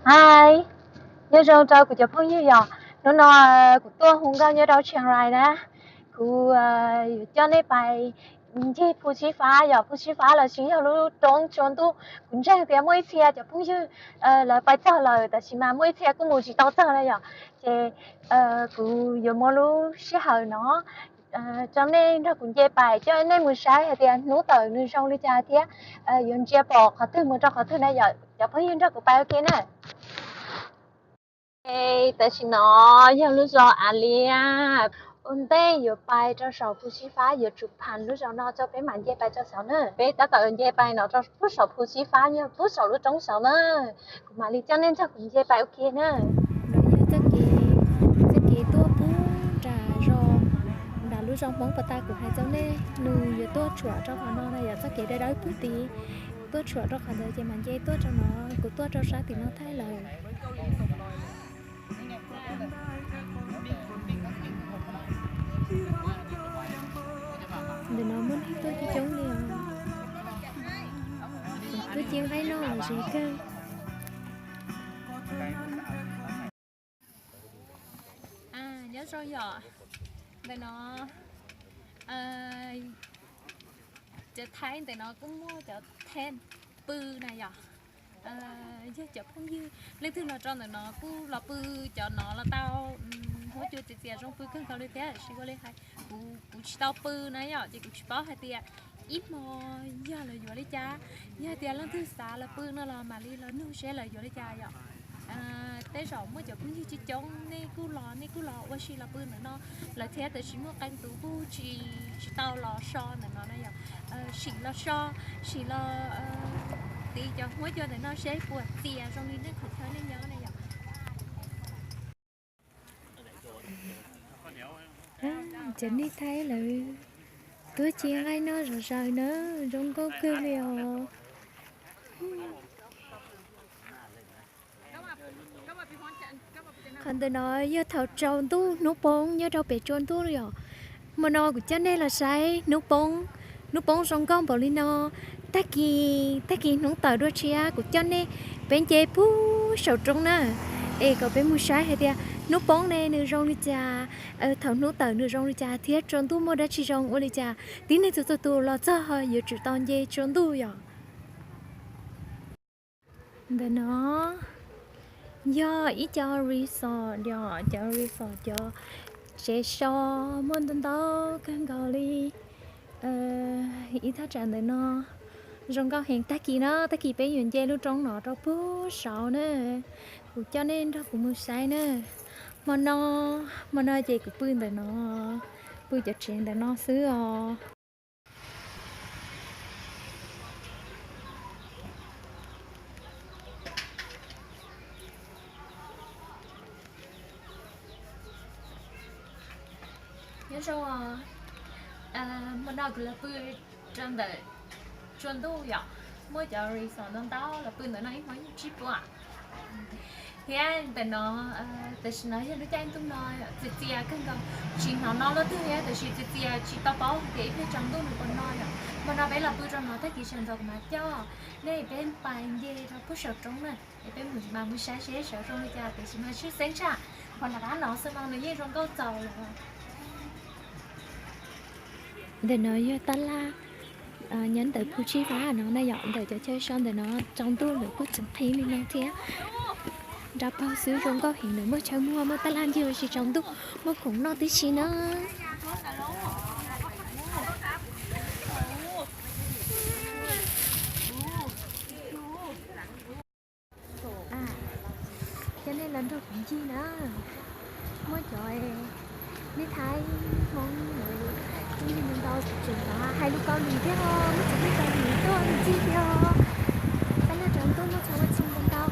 Hais, nyob zoo rau kuv cov phooj ywg yom. Hnub no kuv tuaj hu nkauj nyob rau Chiang Rai na. Kuv yuav coj nej pais ncig Phu Sib Fab yom. Phu Sib Fab los sis yog lub roob tsua ntuj. Kuv ntseeg tias muaj ib txhia cov phooj ywg lawv pais txog lawm, tab sis mas muaj ib txhia kuj mus tsis tau txog na yom. Ces kuv yuav muab lub sij hawm no rau nej nrog kuv nce pais, coj nej mus saib hais tias hnub tawm nws zoo li cas thiab yuav ntsia pom qhov twg mus rau qhov twg na yom. Cov phooj ywg nrog kuv pais ua ke na. Tam sim no yog lub zos Av Liab, ua ntej yuav pais rau saum Phu Sib Fab yuav tsum pham lub zos no tso, peb mam nce pais rau saud na. Peb tab tom nce pais no rau pub saum Phu Sib Fab, yog pub saum lub roob saud na. Kuv mam li coj nej nrog kuv nce pais ua ke na. No yog txoj kev, txoj kev tuaj pub nram zos, nram lub zos Hmoob puas tas kuv hais rau nej, nws yuav tuaj tshuam rau qhov no na yom, txoj kev dawb dawb pub tid. Tuaj tshuam rau qhov ntawd ces mam nce tuaj rau no, kuv tuaj rau sab tim no thaij lawm. Ntawm no muaj neeg tuaj coob coob li os. Tuaj cia nqaij noj los ze kawg. Nyob zoo yom, ntawm no cov Thaib ntawm no kuj muaj cov then pw na yom. Yog cov phooj ywg leej twg los rau ntawm no kuj los pw, cov no los tau, huab cua txias txias zoo pw kawg nkaus li thiab. Tab sis ua li hais kuv, kuv tsis tau pw na yom, ces kuv tsis paub hais tias ib hmo yog lawv yuav li cas. Yog tias leej twg xav los pw no los mam li los nug seb lawv yuav li cas yom. Tej zaum muaj cov phooj ywg coob coob, nej kuj los, nej kuj los ua si los pw ntawm no lawm thiab, tab sis muaj qee tus kuj tsis, tsis tau los so ntawm no na yom. Sim los so, sim los tiv cov huab cua ntawm no seb puas txias zoo li nej qhov chaw nej nyob na yom. Cov neeg Thaib lawv tuaj cia nqaij noj zom zaws na, zoo nkauj kawg li os. Qhov ntawm no yog thaum tsaus ntuj hnub poob nyob rau pem tsua ntuj yom. Hmo no kuv coj nej los saib hnub poob, hnub poob zoo nkauj npaum li no. Tag kis, tag kis hnub tawm dua tshiab kuv coj nej peb nce pug saum roob na, es kom peb mus saib hais tias hnub poob ne nws zoo li cas, thaum hnub tawm nws zoo li cas thiab tsua ntuj muaj dab tsi zoo ua li cas. Tib neeg txhua txhua tus los txog yuav tsum tau nce tsua ntuj yom. Ntawm no yog ib co resort yom, cov resort cov tsev so muaj ntau ntau kawg nkaus li. Ib thaj tsam ntawm no zoo nkauj heev. Tag kis na, tag kis peb yuav nce lub roob no rau pug saud na. Kuv coj nej nrog kuv mus saib na. Hmo no, hmo no ces kuv pw ntawm no, pw cov tsev ntawm no xwb os. Nyob zoo, hmo no kuv los pw rau ntawm tsua ntuj yom, muaj cov resort ntau ntau, los pw ntawm no ib hmo yog tsib puas. Thiab ntawm no, tam sim no yog lub caij ntuj no txias txias kawg nkaus, tsis hnov no luaj twg thiab, tab sis txias txias tsis tau paub hais tias ib pliag tsaus ntuj nws puas no yom. Hmo no peb los pw rau no, tag kis sawv ntxov kuv mam coj nej peb pais nce rau pug saum roob na, es peb mus mas mus saib seb saud zoo li cas, tiam sis mas tshwj xeeb tshaj qhov nram qab no xwb no nws yeej zoo nkauj txaus lawm. Ntawm no yog tab laj nyob ntawm Phu Tsib Vab no na yom, ntawm cov chaw so ntawm no tsaus ntuj lawm kuj tseem qhib li no thiab. Nrab paug xwb zoo nkauj heev, nws muaj chaw muag, muaj tab laj ncig ua si tsaus ntuj, muaj khoom noj tib si na. Coj nej los nrog kuv ncig na. Muaj cov nej Thaib Hmoob lawv ncig ntau ntau, tseem hais lus Kaus Lim thiab os, muaj cov neeg Kaus Lim tuaj ncig thiab os. Tab laj tsaus ntuj muaj chaw ua si ntau ntau.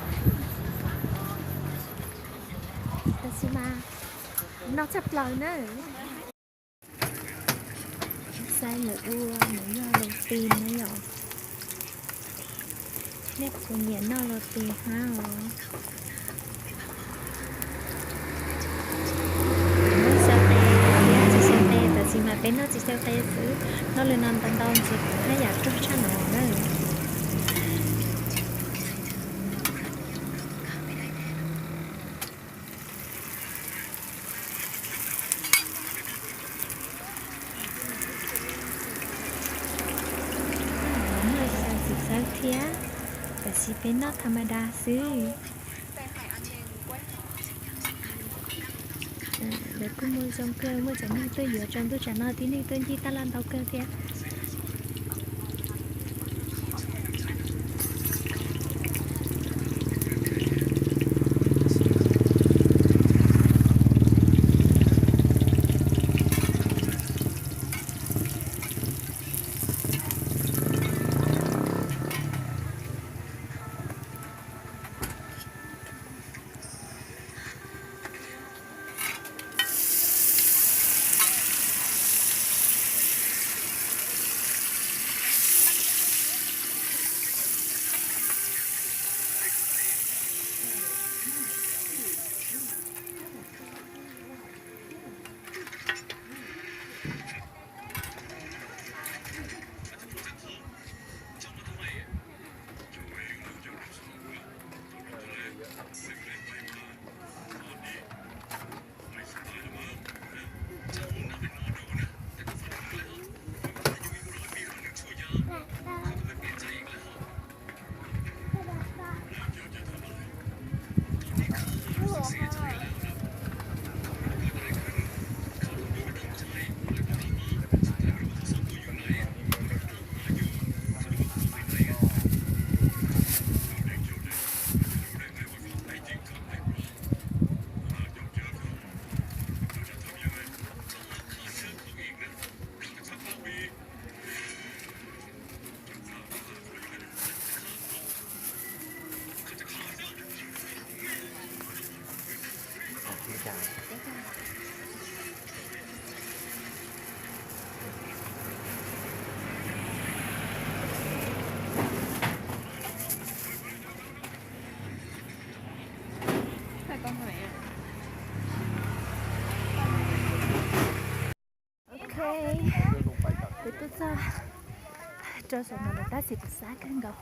Tab sis mas no tshaj plaws na. Xav lawv ua nws yog los tis na yom. Nej puas nyiam noj los tis hab os? Muab xav tes, tsis xav tes, tab sis mas peb noj tsis xav tes xwb, noj li no ntau ntau ntxiv kuv haj yam ruaj tshaj no na. Peb noj tham ma da xwb. Lawv kuj muag zoo kawg, muaj cov neeg tuaj yuav tsaus ntuj tsam no, tib neeg tuaj ncig taj laj ntau kawg thiab. Ok, kuv tuaj txog rau saum no lawm tab sis kuv xav kawg nkaus.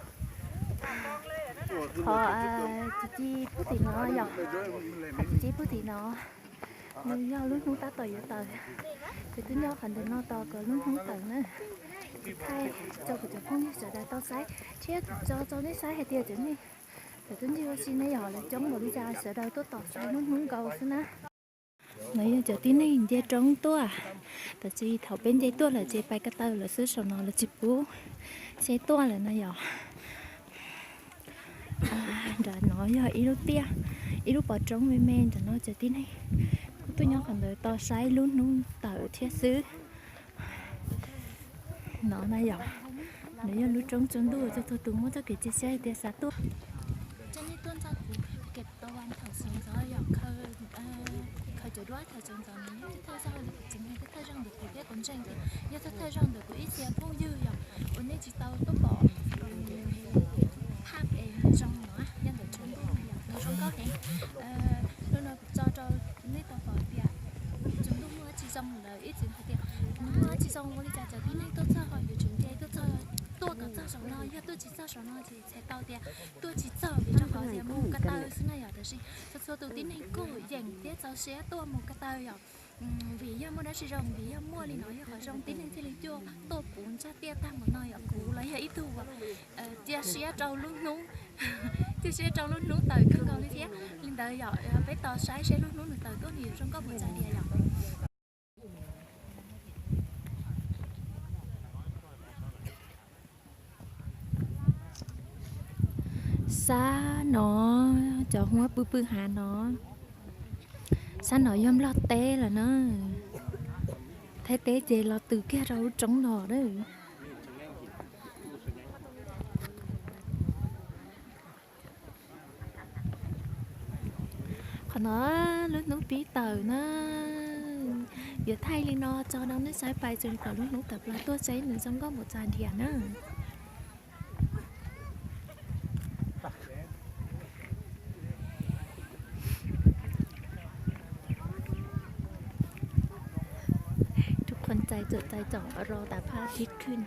Qhov tsis ci pub tim no yom, qhov tsis ci pub tim no nws yog lub hnub tab tom yuav tawm. Kuv twb nyob qhov ntawm no tos kom lub hnub tawm na, kuv thaij rau kuv cov phooj ywg sawv daws tau saib thiab kuv tso rau nej saib hais tias cov neeg lawv tuaj ncig ua si ne yog lawv coob npaum li cas, sawv daws tuaj tos saib lub hnub nkaus xwb na. No yog cov tib neeg nce roob tuaj, tab sis thaum peb nce tuaj lawm ces pais ko taw lawm xwb, saum no lawv tsis pub seb tuaj lawm no yom. Nram no yog ib lub tiaj, ib lub pov roob me me nram no cov tib neeg kuj tuaj nyob qhov ntawd tos saib lub hnub tawm thiab xwb. No na yom, nws yog lub roob tsaus ntuj, txhua txhua tus muaj txoj kev cia siab hais tias xav tuaj. Coj nej tuaj ntxog kuv kev tau vas thaum sawv ntxov yom, khaws cov duab thaum sawv ntxov no yog thawj thawj zaug li kuv txiv neej, thawj thawj zaug ntawm kuv thiab kuv ntseeg tias yog thawj thawj zaug ntawm kuv ib txhia phooj ywg yom uas nej tsis tau tuaj pom phaj es nws zoo no yog ntawm tsaus ntuj no yom, nws zoo nkauj heev. Hnub no kuv tso rau nej tau pom tias tsaus ntuj muaj dab tsi zoo lawm, ib txwm hais tias nws muaj dab tsi zoo ua li cas cov tib neeg tuaj txog ho yuav tsum nce tuaj txog, tuaj kom txog saum no, yog tuaj tsis txog saum no ces txhais tau tias tuaj tsis txog vim rau qhov tias mus ko taw xwb na yom. Tab sis txhua txhua tus tib neeg kuj yeem thiab txaus siab tuaj mus ko taw yom. Vim yog muaj dab tsi zoo, vim yog muaj li no yog qhov zoo tib neeg thiaj li tuaj, tuaj puv ntsaj tiaj tag npaum no yom. Kuv los yog ib tug uas cia siab rau lub hnub, cia siab rau lub hnub tawm kawg nkaus li thiab. Li ntawd yom, peb tos saib seb lub hnub nws tawm tuaj nws yuav zoo nkauj puas tsav dias yom. Sab no, cov huab pw pw hav no, sab no yog Nplog teb lawm na. Thaib teb ces los tws kiag rau lub roob no lawm. Qhov no lub hnub pib tawm na. Yuav thaij li no tso rau nej saib pais txog kom lub hnub tawm plaws tuaj seb nws zoo nkauj npaum txog diam na. Tus qhov ntxais txawm txais txom ro tas phab thib khwj.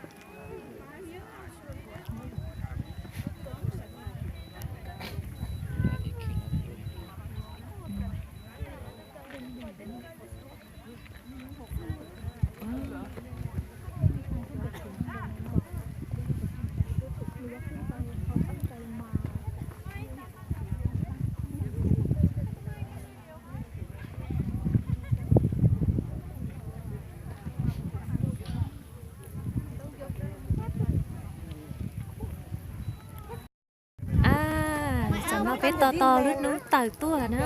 No peb tos tos lub hnub tawm tuaj na.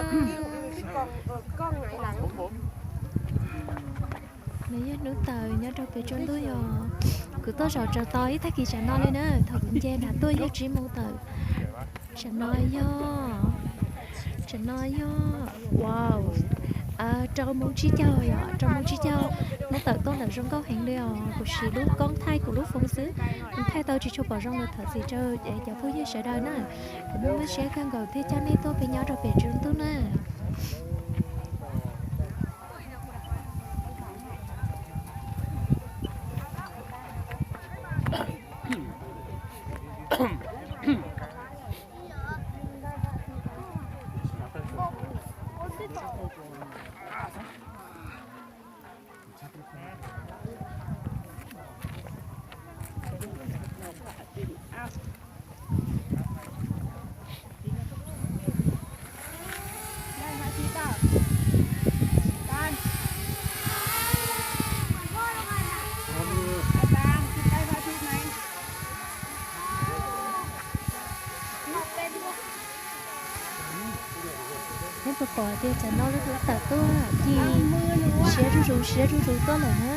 Nws yog hnub tawm nyob rau pem tsaus ntuj yog. Kuv tuaj zaum tsaws tos ib tag kis tsam no li na, thaum kuv nce nram tuaj yog tsib moos tawm. Tsam no yog, tsam no yog, wow, rau moos tsib caug yom, rau moos tsib caug. Hnub tawm tuaj ntawm zoo nkauj heev li os. Kuv siv lub koob thaij kuv lub foos xwb, thaij tau tsis tshua pom zoo los thov txim rau cov phooj ywg sawv daws na. Kuv muaj mob siab kawg nkaus thiaj coj nej tuaj peb nyob rau pem tsaus ntuj na. Neb puas pom tias tsam no lub hnub tawm tuaj ci siab zuj zus siab zuj zus tuaj lawm na.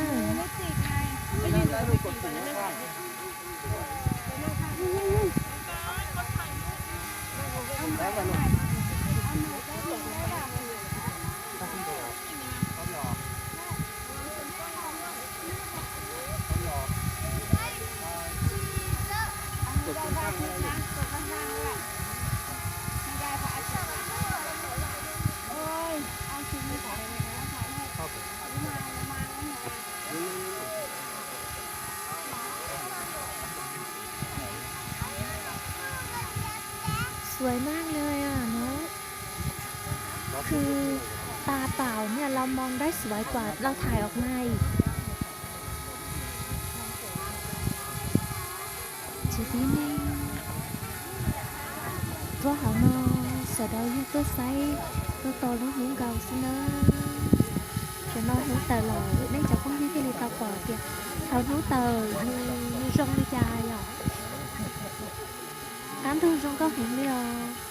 Xuav maj li no, khw tas pam niaj los moos dab xuav kuam los thaiv os mas. Txiv tib neeg tuaj hauv no sawv daws yog tuaj saib tuaj tos lub hnub nkaus xwb na. Tsam no hnub tawm lawm nej cov phooj ywg thiaj li tau pom tias thaum hnub tawm nws zoo li cas yom. Qab ntug zoo nkauj heev li os.